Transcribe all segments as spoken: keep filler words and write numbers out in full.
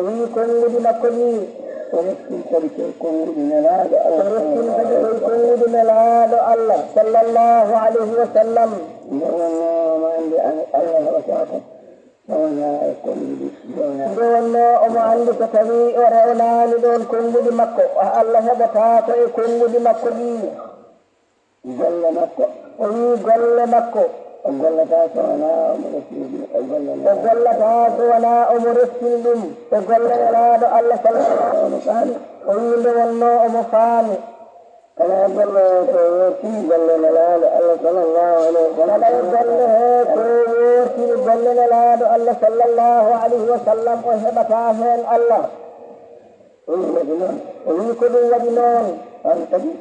O wi'i konnguɗi makko ɗi. O restin kadi koye konnguɗi Nelaaɗo O Allah restin kadi koye konnguɗi Nelaaɗo Allah sallallahu alayhi wa sallam. Nde wonnoo omo anndi an-, Allah heɓataako so wonaa e konnguɗi joownaaɗi. Nde wonnoo omo anndi so tawii o rewnaani ɗoon konnguɗi makko, Allah heɓataako e konnguɗi makko ɗi. Golle makko. O wi'i golle makko. O gollataa so wonaa omo restin ɗum e golle O Nelaaɗo. Gollataa so wonaa omo restin ɗum e golle Nelaaɗo Allah sallallahu Omo faami. O wi'i nde wonnoo omo faami. Kala e golle he ko yoortini golle Nelaaɗo Allah sallallahu alayhi wa sallam. Kala e golle he ko yoortini golle Nelaaɗo Allah sallallahu alayhi wa sallam, o heɓataa heen Allah. Ɗum waɗi noon. O wi'i ko ɗum waɗi noon. On kadi.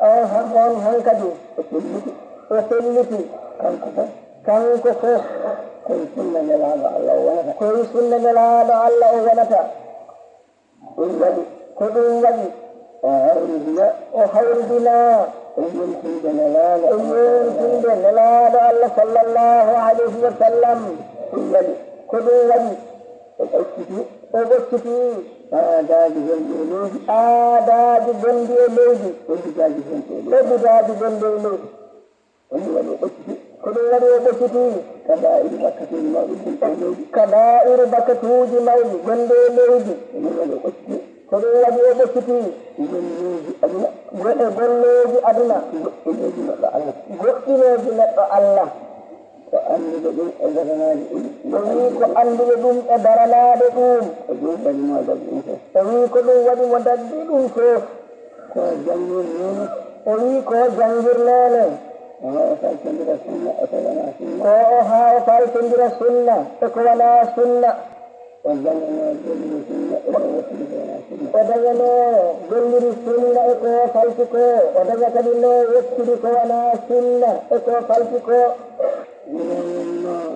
On han-, on hankadi. O felliti. O felliti. Kanko fof. Kanko fof. Koye sunna Nelaaɗo Allah o wonata. Koye sunna Nelaaɗo Allah o wonata. Ɗum waɗi. Ko ɗum waɗi. O hawridina. O hawridina. E yontude Nelaaɗo. E yontude Nelaaɗo Allah sallallahu alayhi wa sallam. Ɗum waɗi. Ko ɗum waɗi. O ɓocciti. O ɓocciti. Aadaaji gonɗi e leydi. Aadaaji gonɗi e leydi. E bidaaji gonɗi e leydi. E bidaaji gonɗi e leydi. Ko ɗum waɗi o ɓocciti. Ko ɗum waɗi o ɓocciti. Kabaa'iru bakkatuuji mawɗi gonɗi e leydi. Kabaa'iru bakkatuuji mawɗi gonɗi e leydi. Ko ɗum waɗi o ɓocciti. Ko ɗum waɗi o ɓocciti. Golleeji aduna. Go-, e golleeji aduna. Goɗɗinooji neɗɗo Allah. Goɗɗinooji neɗɗo Allah. Ko annduɓe ɗum e daranaaɗe ɗum. O wi'i ko annduɓe ɗum e daranaaɗe ɗum. Ko ɗum waɗi mo daggi ɗum fof. O wi'i ko ɗum waɗi mo daggi ɗum fof. Ko janngirneene. O wi'i ko janngirneene. Ko haa o faltondira sunna e ko wanaa sunna. Ko o haa o faltondira sunna e ko wanaa sunna. O dañanoo golliri sunna e ko wottiri ko wanaa sunna. O dañanoo golliri sunna e ko falti ko. O daña kadi no wottiri ko wanaa sunna e ko falti ko. Nde wonnoo,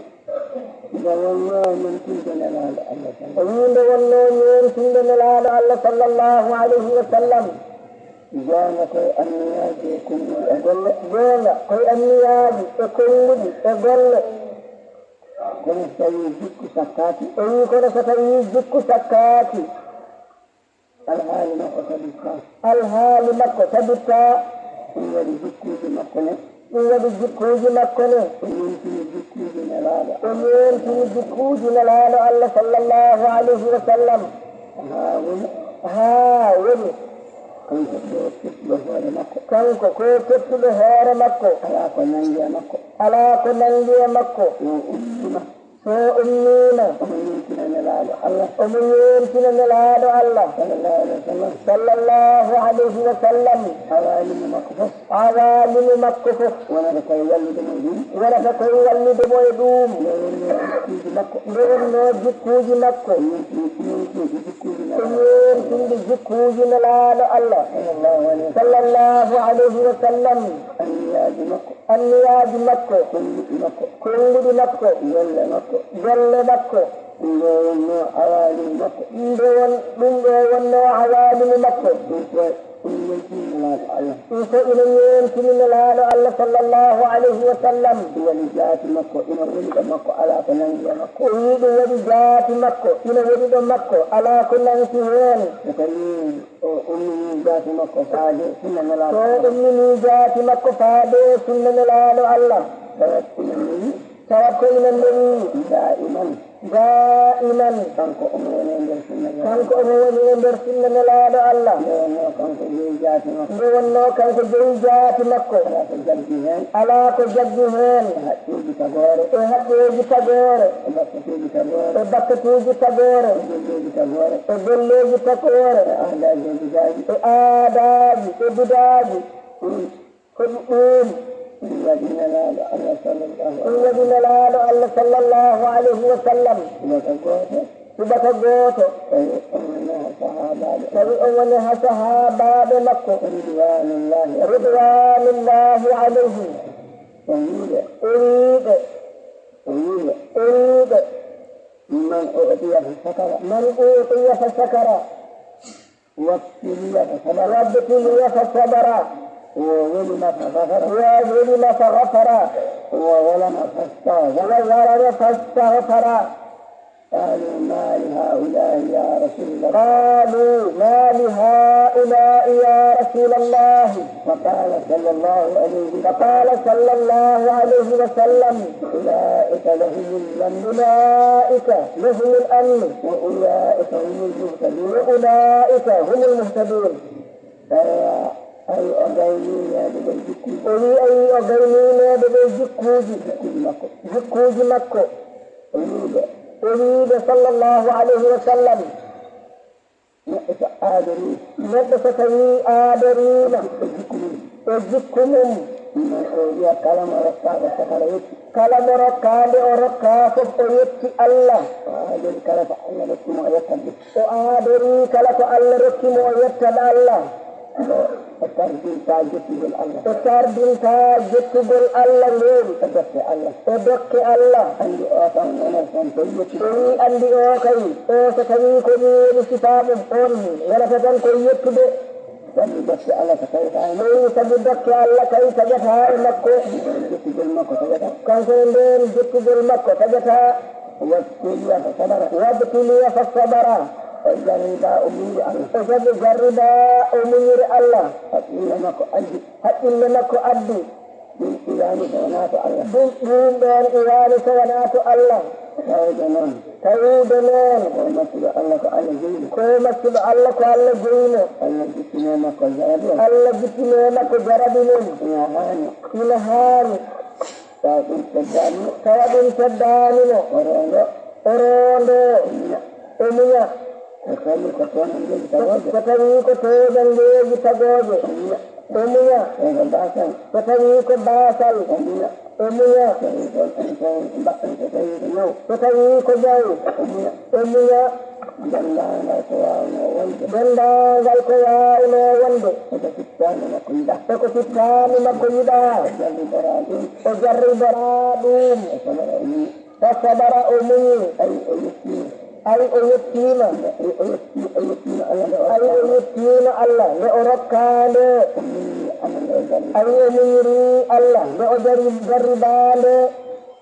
nde wonnoo ñemtinde Nelaaɗo Allah sallallahu O wi'i nde wonnoo ñeemtinde Nelaaɗo Allah sallallahu alayhi wa sallam. Goonga koye anniyaaji e konnguɗi e golle. Goonga koye anniyaaji e konnguɗi e golle. Kono so tawii jikku sakkaaki. O wi'i kono so tawii jikku sakkaaki. Alhaali makko tabittaa. Alhaali makko tabittaa. Ɗum waɗi jikkuuji makko ne. Ɗum waɗi jikkuuji makko ne. O ñeentini jikkuuji Nelaaɗo. O ñeentini jikkuuji Nelaaɗo Allah sallallahu alayhi wa sallam. Haa woni. Haa woni. Kanko ko tottuɗo hoore makko. Kanko ko tottuɗo hoore makko. Alaa ko nanngi e makko. Alaa ko nanngi e makko. Yo ummima. So ummiima. Omo ñeemtina Nelaaɗo Allah. Omo ñeemtina Nelaaɗo Allah. Sallallahu alayhi wa sallam. Sallallahu alayhi wa sallam. Awaalimu makko fof. Awaalimu makko fof. Wonata koye wallude mo e ɗum. Wonata koye wallude mo e ɗum. Nde wonnoo jikkuuji makko. Nde wonnoo jikkuuji makko. Ñeemtini, ñeemtini jikkuuji Nelaaɗo. Ko ñeemtinde jikkuuji Nelaaɗo Allah. Sallallahu alayhi wa sallam. Sallallahu alayhi wa sallam. Anniyaaji makko. Anniyaaji makko. Konnguɗi makko. Konnguɗi makko. Golle makko. Golle makko. Nde wonnoo awaalimu makko. Nde won, ɗum ɗo wonnoo awaalimu makko. Ɗum ko, ɗum ñeemtini Nelaaɗo Allah. Ɗum ko ina ñeemtini Nelaaɗo Allah sallallahu alayhi wa sallam. Ɗum waɗi jaati makko, ina woni ɗo makko, alaa ko nanngi e makko. O wi'i ɗum waɗi jaati makko, ina woni ɗo makko, alaa ko nanngi heen. So tawii O ummini jaati makko faade sunna Nelaaɗo So Allah. ummini jaati makko faade sunna Nelaaɗo Allah. Tawat ina newi. Tawat ko ina newi. Daa'iman. Daa'iman. Kanko omo woni e nder sunna Nelaaɗo. Kanko omo woni e nder sunna Nelaaɗo Allah. Nde wonnoo kanko jeyi jaati makko. Nde wonnoo kanko jeyi jaati makko. Alaa ko jaggi heen. Alaa ko jaggi heen. E haqqeeji tagoore. E haqqeeji tagoore. E bakkatuuji tagoore. E bakkatuuji tagoore. E golleeji tagoore. E golleeji tagoore. E aadaaji e bidaaji. E aadaaji e bidaaji. Ɗum Ko ɗum. Ɗum waɗi Nelaaɗo Allah sallallahu Ɗum waɗi Nelaaɗo Allah sallallahu alayhi wa sallam. Subaka gooto. Subaka gooto. Tawi on woni ha sahaabaaɓe. Tawi on woni ha sahaabaaɓe makko. Ridwanullahi. Ridwanullahi alayhim. O wiiɓe. O wiiɓe. O wiiɓe. O wiiɓe. Man u'tiya fa shakara. Man u'tiya fa shakara. وابتلي فصبر. وابتلي فصبر. وظلم فغفر. وظلم فغفر. وظلم فاستغفر. وظلم فاستغفر. قالوا ما لهؤلاء يا قالوا ما لهؤلاء يا رسول الله؟ فقال صلى الله عليه وسلم، فقال صلى الله عليه وسلم: أولئك لهم الأمن، أولئك لهم الأمن، وأولئك هم المهتدون، وأولئك هم المهتدون. Tawa ay o gayniineede ɓe jikkuuji. O wii ay o gayniineede ɓe jikkuuji. Jikkuuji makko. Jikkuuji makko. O wii ɓe. O wii ɓe sallallahu alayhi wa sallam. Neɗɗo so aadori. Neɗɗo so tawii aadoriima. E jikku mum. E jikku mum. Ɗum noon o wiya kala mo rokkaaka sakara yetti. Kala mo rokkaande o rokkaa fof o yetti Allah. O aadori kala ko Allah rokki mo o yettan ɗum. O aadori kala ko Allah rokki mo o yettan Allah. O tardinta jottugol Allah. O tardinta jottugol Allah ngol. E dokke Allah. E dokke Allah. Anndi o tan wonata tan tawi yetti. O wii anndi o kay. O so tawii ko ɗum woni sifaa mum, on wonata tan ko yettude. Sabu dokke Allah ko taƴataa e makko. Sabu dokke Allah kay taƴataa e makko. Jottugol makko taƴataa. Kanko e ndeen jottugol makko taƴataa. وابتلي فصبر. وابتلي فصبر. O jarribaa o muñi Allah. O jarri-, jarribaa o muñiri Allah. Haqqille makko addi. Haqqille makko addi. Ɗum iwaani so wonaa to Allah. Ɗum, ɗum ɗoon iwaani so wonaa to Allah. Tawde noon. Tawde noon. Ko maccuɗo Allah ko Allah jeyi mo. Ko maccuɗo Allah ko Allah jeyi mo. Allah jippinoo makko jarabi on. Allah jippinoo makko jarabi mum. Ina haani. Ina haani. Tawa ɗum teddaani mo. Tawa ɗum teddaani mo. O roondo. O roondo. O muña. O muña. So tawii ko toñanngeeji tagooje. So tawii ko toñanngeeji tagooje. O muña. O muña. So tawii ko baasal. So tawii ko baasal. O muña. O muña. So tawii ko, so tawii ko mbaɗɗo, so tawii ko ñaw. So tawii ko ñaw. O muña. O muña. Denndaangal ko waawnoo wonde. Denndaangal ko waawnoo wonde. E ko sittaani makko yiɗaa. E ko sittaani makko yiɗaa. O jarriboraa ɗum. O jarriboraa ɗum. O sabara o muñi. Fa sabara o muñi. Ari o yettiima. Ari o yettiima. Ari o yetti-, o yettiima Allah nde o Ari o rokkaa. Yettiima Allah nde o rokkaa nde. O muñi Allah nde o jarri. Ari o muñiri Allah nde o jari-, jarribaa nde.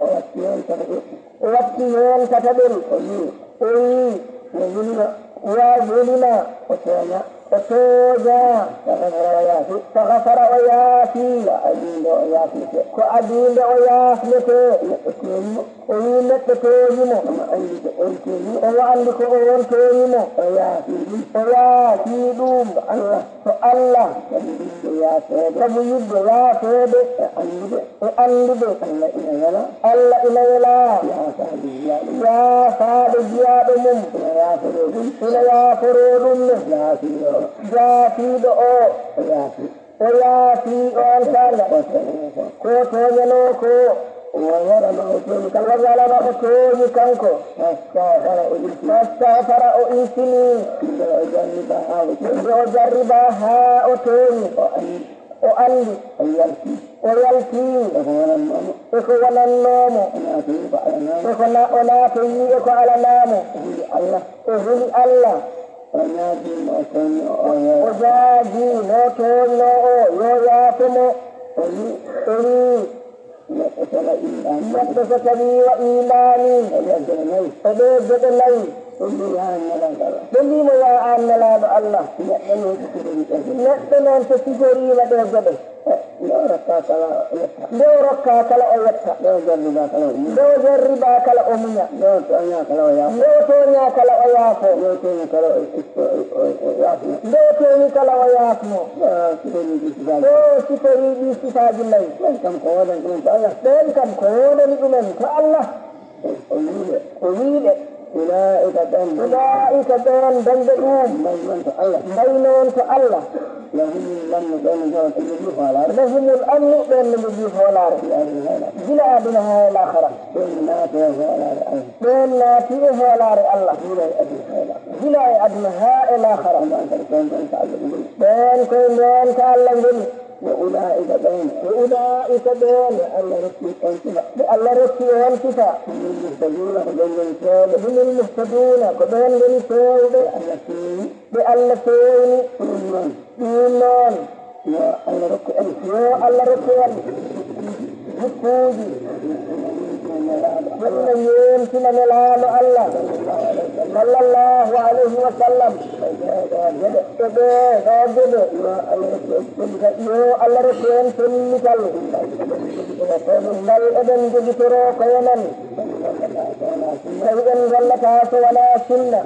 O watti heen tataɓel. O watti heen tataɓel. O wii. O wii. Mo wulima. Wa wulima. O tooña. O tooña. Fa gafara o yaafi. Fa gafara o yaafi. Ko adii nde o yaafnete. Ko adii nde o yaafnete. Neɗɗo tooñi mo. O wii neɗɗo tooñi mo. Omo anndi ko oon tooñi mo. Omo anndi ko oon tooñi mo. O yaafi ɗum. O yaafi ɗum. Ko Allah. Ko Allah. Sabu yiɗde yaafeede. Sabu yiɗde yaafeede. E anndude. E anndude. Allah ina wela. Allah ina wela. Yaafaade jiyaaɗo mum. Yaafaade jiyaaɗo mum. Ina yaaforoo ɗum. Ina yaaforoo ɗum ne. Jaafiiɗo o. Jaafiiɗo o. O yaafi. O yaafi on kala. Ko tooñanoo ko. Ko tooñanoo ko. Wa gafara ma o tooñi kanko. Wa gafara ma o tooñi kanko. Fastagfara o iltini. Fastagfara o iltini. Nde o jarribaa haa o tooñi. Nde o jarribaa haa o tooñi. O anndi. O anndi. O yalti. O yalti. E ko wonannoo mo. E ko wonannoo mo. O naatoyi ko alanaa mo. E ko na-, o naatoyi e ko alanaa mo. O huli Allah. O huli Allah. O ñaagii mo o tooñnoo o, o yaafo. O jaagii mo o tooñnoo o, yo yaafo mo. O wii. O wii. Neɗɗo so tawii iimaani. Neɗɗo so tawii o iimaani. E ɗee geɗe nayi. E ɗee geɗe nayi. Ɓe mbii, "Yaa Nelaaɗo Allah." Ɓe mbii mo, "Yaa aan Nelaaɗo Allah." Neɗɗo noon so siforiima ɗee geɗe. Neɗɗo noon so siforiima ɗee geɗe. Nde o rokkaa kala o yetta. Nde o rokkaa kala o yetta. Nde o jarribaa kala o muña. Nde o jarribaa kala o muña. Nde o tooñaa kala o yaafo. Nde o tooñaa kala o yaafo. Nde o tooñi kala o, o, o, o yaafno. Nde o tooñi kala o yaafno. Ɗo sifori ɗii sifaaji. Ɗo sifori ɗii sifaaji nayi. Ɓeen kam ko woodani ɗumen ko Allah. Ɓeen kam ko woodani ɗumen ko Allah. O wii ɓe. O wii ɓe. Ulaa'ika ɓeen. Ulaa'ika ɓeen dañɓe ɗum. Mbayi noon to Allah. Mbayi noon to Allah. Lahumul amnu, ɓeen njogii hoolaare. Lahumul amnu, ɓeen no njogii hoolaare. Gila aduna haa e laakhara. Gila aduna haa e laakhara. Ɓeen naati e hoolaare Allah. Ɓeen naati e hoolaare Allah. Gila e aduna haa e laakhara. Gila e aduna haa e laakhara. Ɓeen kadi ko e ndeen ko Allah ngoni. Ɓeen ko e ndeen ko Allah ngoni. Wa ulaa'ika ɓeen. Wa ulaa'ika ɓeen. Ɓe Allah rokki on sifa. Ɓe Allah rokki on sifa. Humul muhtaduuna, ko ɓeen ngoni feewɓe. Humul muhtaduuna, ko ɓeen ngoni feewɓe. Ɓe Allah feewi. Ɓe Allah feewni. Ɗum noon. Ɗum noon. Yo Allah rokku en. Yo Allah rokku en. Jikkuuji. Yo ina ñeemtina Nelaaɗo Allah, sallallahu alayhi wa sallam, e ɓee ɗoo geɗe. Yo Allah rokku en pellital, ngal eɗen jogitoroo koye men, tawi en gollataa so wonaa sunna.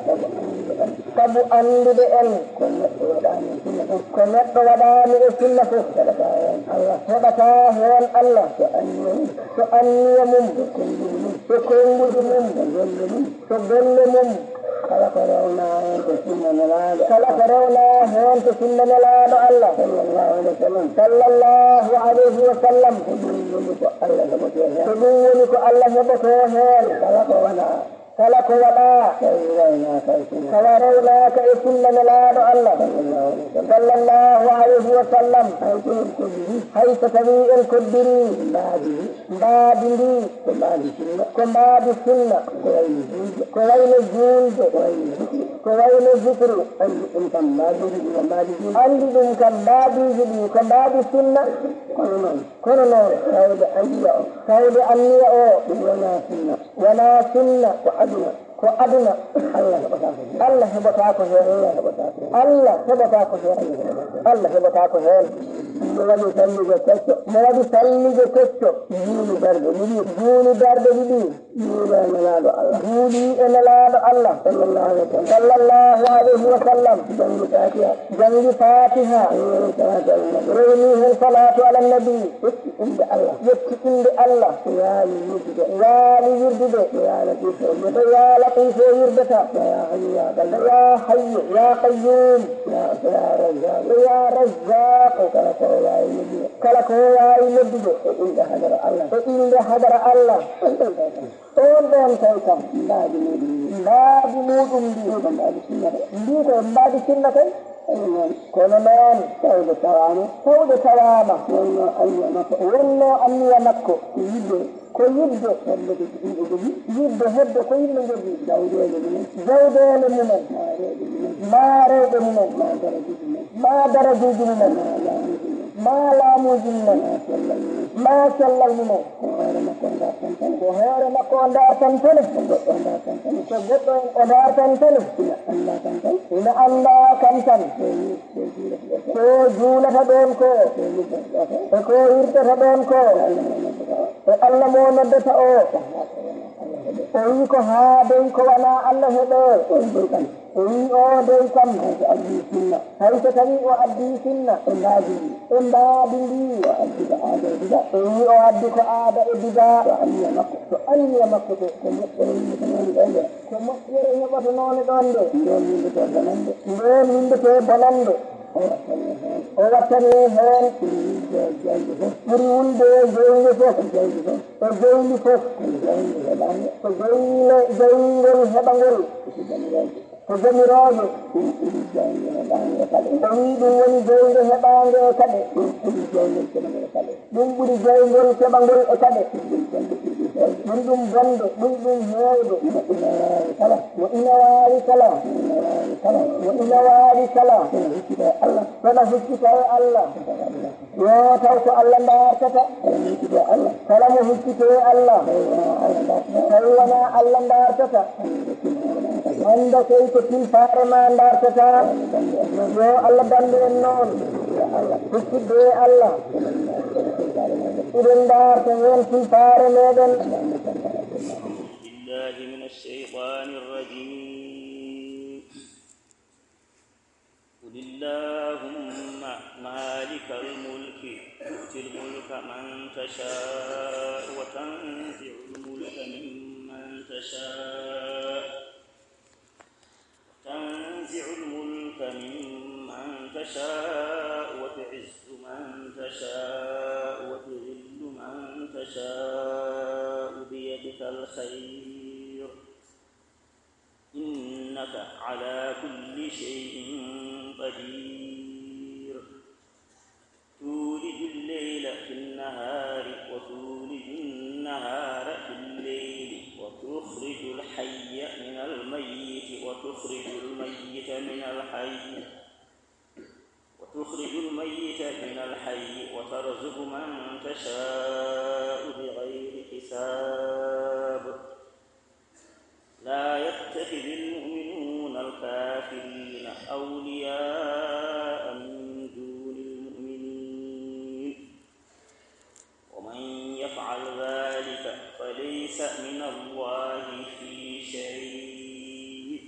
Sabu anndude en ko neɗɗo waɗaani e sunna fof, heɓataa heen Allah. So anniya mum, so konnguɗi mum, so golle mum, kala ko rewnaa heen ko sunna Nelaaɗo, kala ko rewnaa heen ko sunna Nelaaɗo Allah, sallallahu alayhi wa sallam, sallallahu alayhi wa sallam, ko ɗum woni ko Allah heɓotoo heen, ko ɗum woni ko Allah heɓotoo heen. Kala ko waɗaa, kala ko waɗaa, tawi rewnaaka e sunna, tawa rewnaaka e sunna Nelaaɗo Allah, sallallahu alayhi wa sallam, sallallahu alayhi wa sallam, hay so en koddiri, hay so tawii en koddiri mbaadi ndi, mbaadi ndi, ko mbaadi sunna, ko mbaadi sunna, ko wayno juulde, ko wayno juulde, ko wayno zikru, ko wayno zikru. Anndi ɗum kam, mbaaduuji ɗi ko mbaadi juulde. Anndi ɗum kam, mbaaduuji ɗi ko mbaadi sunna. Kono noon, kono noon, tawde anniya o, tawde anniya o, ɗum wonaa sunna, wonaa sunna, ko aduna, ko aduna. Allah heɓataa ko heen, Allah heɓataa ko heen, Allah heɓataa ko heen, Allah heɓataa ko heen. Mo waɗi sallige kecco, mo waɗi sallige kecco, juuli darɗe ɗiɗi, juuli darɗe ɗiɗi. Juuli e Nelaaɗo Allah, juuli e Nelaaɗo Allah, sallallahu alayhi wa sallam, sallallahu alayhi wa sallam. Janngi Faatiha, janngi Faatiha, rewni salaatu ala nabi, rewni heen salaatu ala nabi. Yetti innde Allah, yetti innde Allah, waali wirdude, waali wirdude, yaa Latiifu o wirdata, yaa Latiifu o wirdata, yaa Hayyu yaa Qayyuum, yaa Hayyu yaa Qayyuum, yaa Razzaaqu, yaa Razzaaqu. Kala ko waawi noddude, kala ko waawi noddude e innde hadara Allah, e innde hadara Allah, on ɗon tawi kam, on ɗon tawi kam, mbaadi muuɗum ndi, mbaadi muuɗum ndi, ko mbaadi sunna kay, ndi ko mbaadi sunna kay. Kono noon, kono noon, tawde tawaama, tawde tawaama, wonnoo anniya makko, wonnoo anniya makko, ko yiɗde, ko yiɗde heɓde ko yimɓe njogii, yiɗde heɓde ko yimɓe njogii, jawɗeele mumen, jawɗeele mumen, maa rewɓe mumen, maa rewɓe mumen, maa darajuuji mumen, maa darajuuji mumen, maa laamuuji mumen, maa laamuuji mumen, maa cellal mumen, maa cellal mumen. Ko hoore makko o ndaartantani. Ko hoore makko o ndaartantani. Ko goɗɗo o ndaartantani. Ko goɗɗo o ndaartantani. Ina anndaa kam tan. Ina anndaa kam tan. Ko juulata ɗoon ko. E ko wirtata ɗoon ko. E Allah mo noddata o. O wii ko haa dey ko wonaa Allah heɓee. O wii o dey kam. Hay so addi sunna. Hay so tawii o addii sunna e mbaadi ndi, e mbaadi ndi, o addi ko aada e bida, o wii o addi ko aada e bida, ko anniya makko, ko anniya makko ko, ko moƴƴere yimɓe ko noon ɗo nde, ko moƴƴere heɓotonoo nde ɗoon nde, ndeen winndetee bonannde, ndeen winndetee bonannde, o wattanii heen, o wattanii heen, ɓuri wulde jawdi fof, ɓuri wulde jawdi fof, e jawdi fof, e jawdi fof, ko jawdi heɓaande, ko jawle, jawngol heɓangol, ko jawdi Ko jamirooje. Ɗum ɓuri jayngol heɓaande e kaɗe. O wii ɗum woni jayngol heɓaande e kaɗe. Ɗum ɓuri jayngol keɓangol e kaɗe. Ɗum ɓuri jayngol keɓangol e kaɗe. Ɗum ɗum bonde, ɗum ɗum heewde. Mo ina waawi kala. Mo ina waawi kala. Mo ina waawi kala. Mo ina waawi kala. Kono huccita e Allah. Kono huccita e Allah. Yo taw ko Allah ndaartata. Kala mo huccitoo e Allah. Kala mo huccitoo e Allah. Tawi wonaa Allah ndaartata. Tawi wonaa Allah ndaartata. Annda sey ko tilfaare ma ndaartata. Yo Allah danndu en noon. Huccitde e Allah. Iɗen ndaarta heen tilfaare meɗen. بالله من الشيطان الرجيم. قل اللهم مالك الملك تؤتي الملك من تشاء وتنزع الملك ممن تشاء، تنزع الملك ممن تشاء وتعز من تشاء وتذل من تشاء بيدك الخير، إنك على كل شيء قدير. تولج الليل في النهار وتولج النهار في الليل وتخرج الحي من الميت وتخرج الميت من الحي، وتخرج الميت من الحي وترزق من تشاء بغير حساب. لا يتخذ المؤمنون الكافرين أولياء من دون المؤمنين، ومن يفعل ذلك فليس من الله في شيء،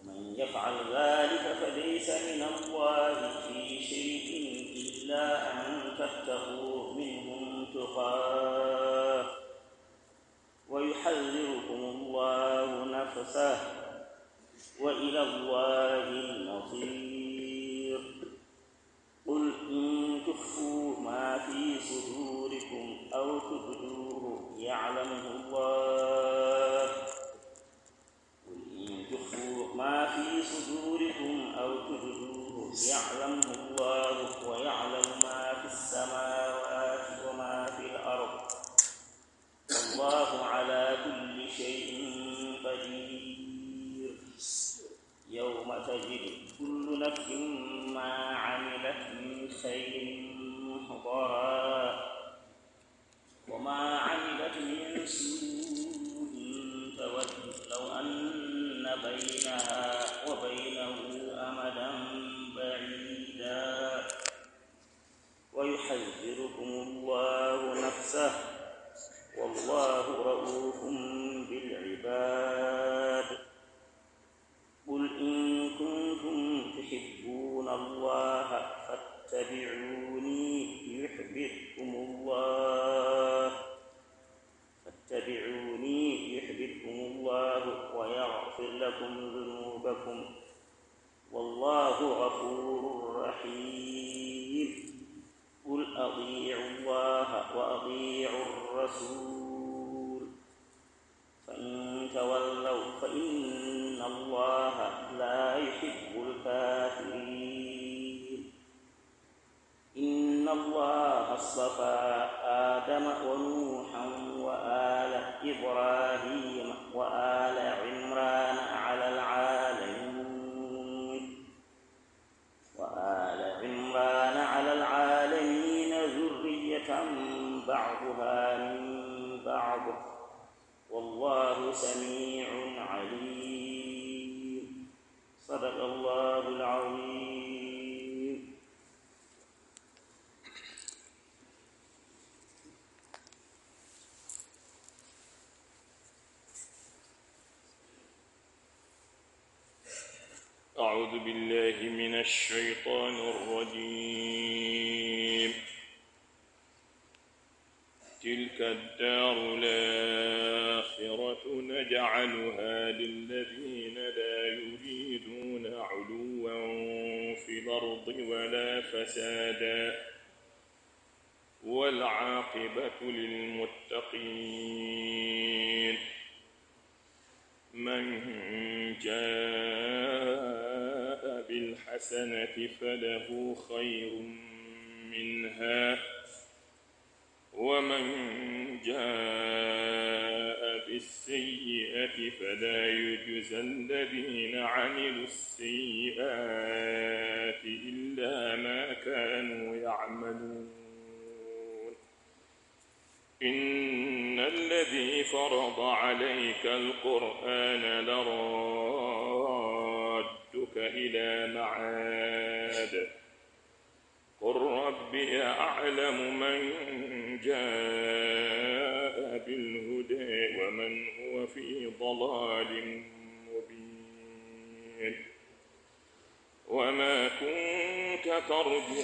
ومن يفعل ذلك فليس من الله في شيء إلا أن تتقوا منهم تقاه، ويحذركم الله نفسه، وإلى الله المصير. قل إن تخفوا ما في صدوركم أو تبدوه يعلمه الله، قل إن تخفوا ما في صدوركم أو تبدوه يعلمه الله، ويعلم ما في السماوات وما في الأرض، والله على كل شيء قدير. يوم تجد كل نفس ما عملت من خير محضرا، وما عملت من سوء تود لو أن بينها وبينه أمدا بعيدا، ويحذركم الله نفسه، والله رءوف بالعباد. قل إن كنتم تحبون الله فاتبعوني يحببكم الله، فاتبعوني يحببكم الله ويغفر لكم ذنوبكم، والله غفور رحيم. قل أطيعوا الله وأطيعوا الرسول، فإن تولوا فإن الله لا يحب الكافرين. إن الله اصطفى آدم ونوحا وآل إبراهيم وآل عمران على العالمين، وآل عمران على العالمين ذرية بعضها من بعض، والله سميع عليم. صدق الله العظيم. أعوذ بالله من الشيطان الرجيم. تلك الدار الآخرة نجعلها للذين لا يريدون علوا في الأرض ولا فسادا، والعاقبة للمتقين. من جاء بالحسنة فله خير منها، ومن جاء بالسيئة فلا يجزى الذين عملوا السيئات إلا ما كانوا يعملون. إن الذي فرض عليك القرآن لرادك إلى معاد، قل ربي أعلم من جاء بالهدى ومن هو في ضلال مبين. وما كنت ترجو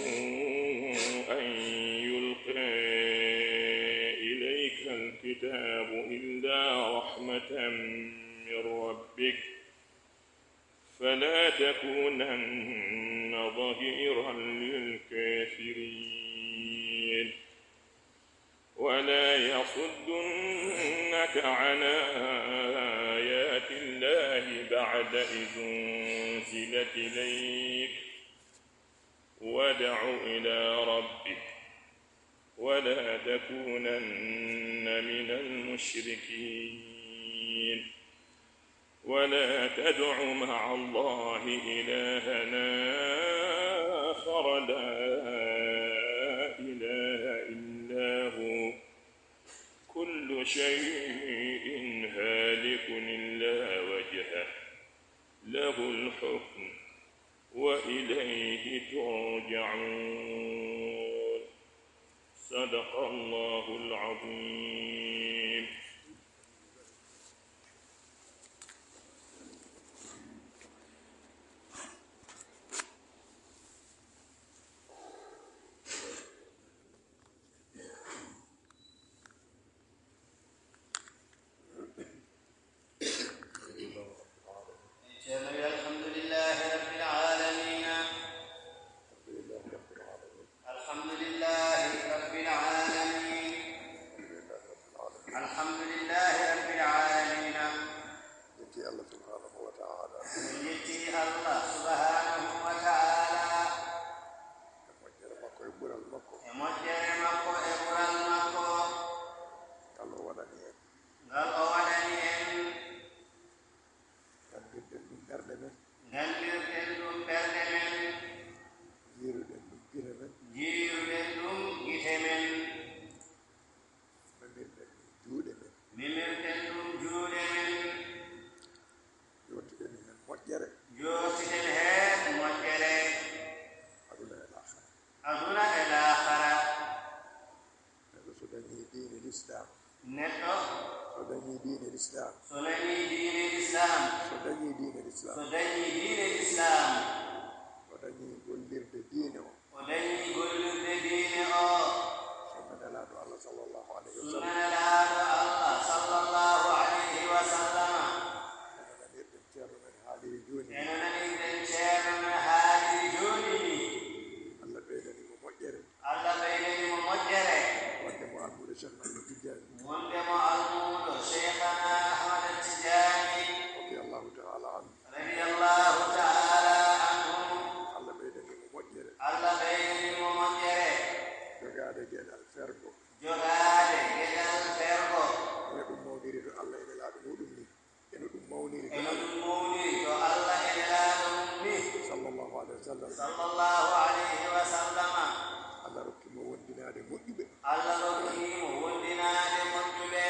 أن يلقى إليك الكتاب إلا رحمة من ربك، فلا تكونن ظهيرا للكافرين، ولا يصدنك عن آيات الله بعد إذ أنزلت إليك، وادع إلى ربك، ولا تكونن من المشركين، ولا تدع مع الله إلها آخر لا إله إلا هو، شيء هالك إلا وجهه، له الحكم وإليه ترجعون. صدق الله العظيم. Ceerno wi, الحمد لله رب العالمين. الحمد لله رب العالمين. الحمد لله رب العالمين. Yetti Allah subhanahu wa ta'ala. Min yetti Allah subhanahu wa ta'ala. E moƴƴere makko e ɓural makko. E moƴƴere makko e ɓural makko. Ngal o waɗani en. Ngal o waɗani en. Nganndirɗen ɗum ɓerɗe men. Nganndirɗen ɗum ɓerɗe men. Njiiruɗen ɗum gite men. Njiiruɗen ɗum gite men. Memirɗen ɗum juuɗe men. Memirɗen ɗum juuɗe men. Yottiɗen heen moƴƴere. Yottiɗen heen moƴƴere. Aduna e laakhara. Aduna e laakhara. Neɗɗo so dañii diine Lislaam. Neɗɗo. So dañii diine Lislaam. So dañii diine Lislaam. So dañii diine Lislaam. So dañii diine Lislaam. So dañii gollirde diine o. O dañii gollirde diine o. Sunna Nelaaɗo Allah sallallahu alayhi wa sallam. Sunna Nelaaɗo Allah sallallahu alayhi wa sallam. Ene nanirɗen Ceerno men haaliri jooni. Ene nanirɗen Ceerno men haaliri jooni ni. Allah ɓeydani mo moƴƴere. Allah ɓeydani mo moƴƴere. Wonde mo almuudo Cheikh Ahmad Tidiane. Wonde mo almuudo Cheikhana Ahmad Tidiane. Radiyallahu ta'ala anhu. Radiyallahu ta'ala anhu. Allah ɓeydani mo moƴƴere. Allah ɓeydani mo moƴƴere. Jogaade geɗal fergo. Jogaade geɗal fergo. Ene ɗum mawniri to Allah e Nelaaɗo muɗum ni. Eno ɗum mawniri to Eno Allah. Ɗum mawniri to Allah e Nelaaɗo mum ni. Sallallahu alayhi wa sallam. Sallallahu alayhi wa sallama. Allah rokki mo wondinaade moƴƴuɓe. Allah rokki mo wondinaade moƴƴuɓe.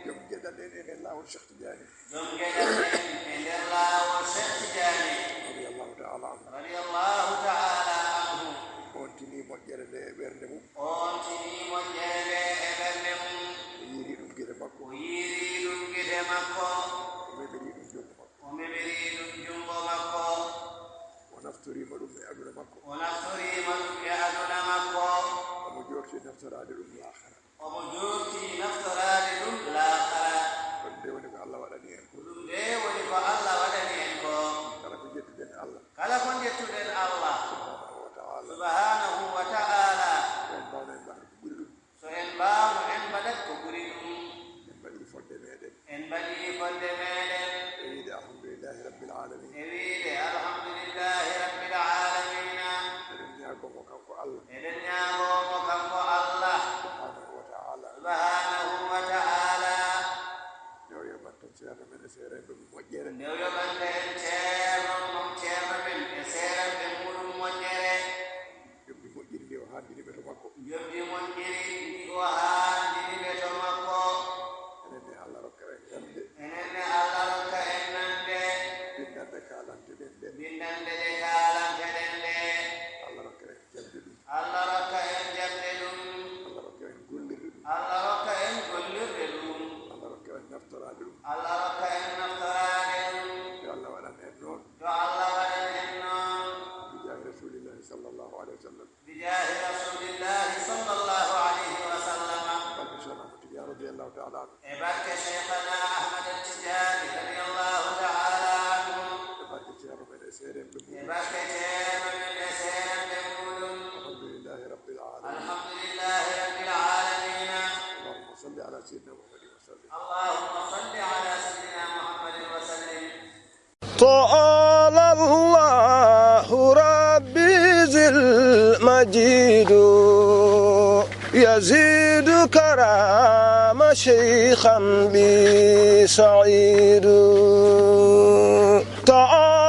Joom geɗal en e nder laawol Cheikh Tidiane. Joom geɗal en e nder laawol Cheikh Tidiane. Radiyallahu ta'ala anhu. Radiyallahu ta'ala anhu. On tini moƴƴere nde e ɓernde mum. On tini moƴƴere nde e ɓernde mum. O yiiri ɗum gite makko. O yiiri ɗum gite makko. O memiri ɗum junngo makko. O memiri ɗum junngo makko. O naftoriima ɗum e aduna makko. O naftoriima ɗum e aduna makko. Omo joorti naftoraade ɗum laakhara. Omo joorti naftoraade ɗum laakhara. Ɗum nde woni ko Allah waɗani en ko. Ɗum nde woni ko Allah waɗani en ko. Kala ko njettuɗen Allah. Kala ko njettuɗen Allah. Subhanahu wa ta'ala. Subhanahu wa ta'ala. Ko en mbaawno en mbaɗat ko ɓuri ɗum. So en mbaawno en mbaɗat ko ɓuri ɗum. En mbaɗii fodde meɗen. En mbaɗii fodde meɗen. E wiide alhamdulillahi rabbil alamin. E wiide alhamdulillahi rabbil alamina. Eɗen ñaagoo mo kanko Allah. Eɗen ñaagoo mo kanko Allah. Subhanahu wa ta'ala. Subhanahu wa ta'ala. Nde o yoɓanta Ceerno men e seerenɓe mum moƴƴere. Nde o yoɓanta en Ceerno, Ceerno men e seerenɓe muɗum moƴƴere. Njoɓdi moƴƴiri ndi o haandini ɓe to makko. Njoɓdi moƴƴiri ndi o haandini ɓe to makko. Enen ne Allah rokka en nande. Enen ne Allah rokka en nande. Bindande kaalanteɗen ɗe. Bindande ɗe kaalanteɗen ɗe. Allah rokka en jaɓde ɗum. Allah rokka en jaɓde ɗum. Allah rokka en gollirde ɗum. Allah rokka en gollirde ɗum. Allah rokka en naftoraade ɗum. Allah rokka en naftoraade ɗum. Yo Allah waɗan en noon. Yo Allah waɗan en noon. Bijaahi Rasulillahi sallallahu alayhi wa sallam. Bijaahi Rasulillahi sallallahu alayhi wa sallam. Barke Cheikh Ahmad Tidiane radiyallahu ta'ala anhu. E barke Cheikhana Ahmad Tidiane radiyallahu ta'ala anhu. E barke Ceerno men e seerenɓe muɗum. E barke Ceerno men e seerenɓe muɗum. Alhamdulillahi rabbil alamin. Alhamdulillahi rabbil alamin. Allahumma salli ala sayyidina Muhammadin wa sallim. اللهم صل على سيدنا محمد وسلم. تعالى الله ربي ذي المجيد، يزيد كرام شيخا بي سعيد. تعالى